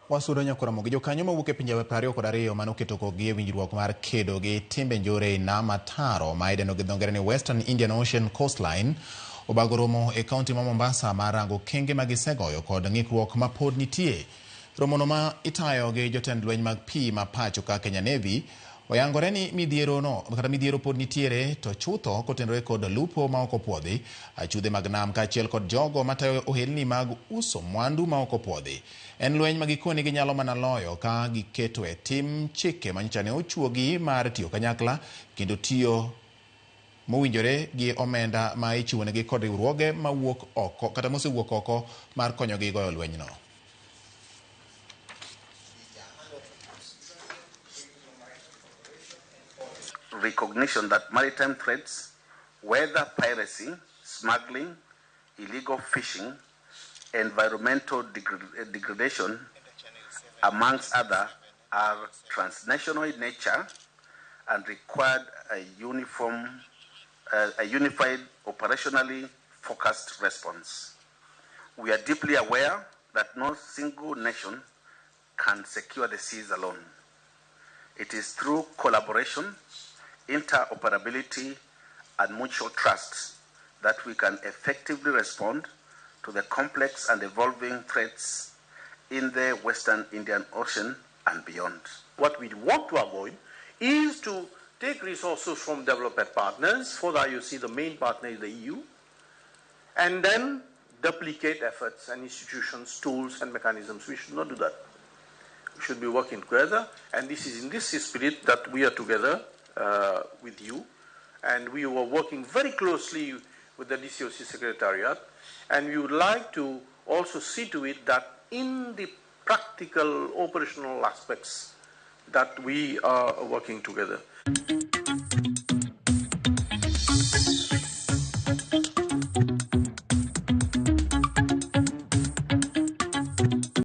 Wasudo nyaka romo gi jokanyo mawuok e pinje 22 mane oketo kokgi e winjruok mar kedo gi timbe njore e nam ataro ma idendo gi dho ngere ni Western Indian Ocean Coastline obago romo e kaunti ma Mombasa mar rango okenge ma gisegoyo kod ng'ikruok ma pod nitie. Romono ma itayo gi jotend lweny mag pi ma pacho ka Kenya Navy oyangore ni midhiero no kata midhiero pod nitiere to chutho kotenore kod lupo ma ok opuodhi, achudhe mag nam kaachiel kod jogo matayo ohelni mag uso mwandu ma ok opuodhi. En lweny ma gikone ginyalo mana loyo ka giketo e tim chike manyocha ne ochuogi mar tiyo kanyakla kendo tiyo mowinjore gi omenda ma ichiwonegi kod riwruoge mawuok oko kata mosewuok oko mar konyogi goyo lwenyno. Recognition that maritime threats, whether piracy, smuggling, illegal fishing, environmental degradation, amongst other, are transnational in nature and required a unified, operationally focused response. We are deeply aware that no single nation can secure the seas alone. It is through collaboration, interoperability, and mutual trust that we can effectively respond to the complex and evolving threats in the Western Indian Ocean and beyond. What we want to avoid is to take resources from development partners, for the IOC, the main partner is the EU, and then duplicate efforts and institutions, tools and mechanisms. We should not do that. We should be working together, and this is in this spirit that we are together with you, and we were working very closely with the DCOC Secretariat, and we would like to also see to it that in the practical operational aspects that we are working together.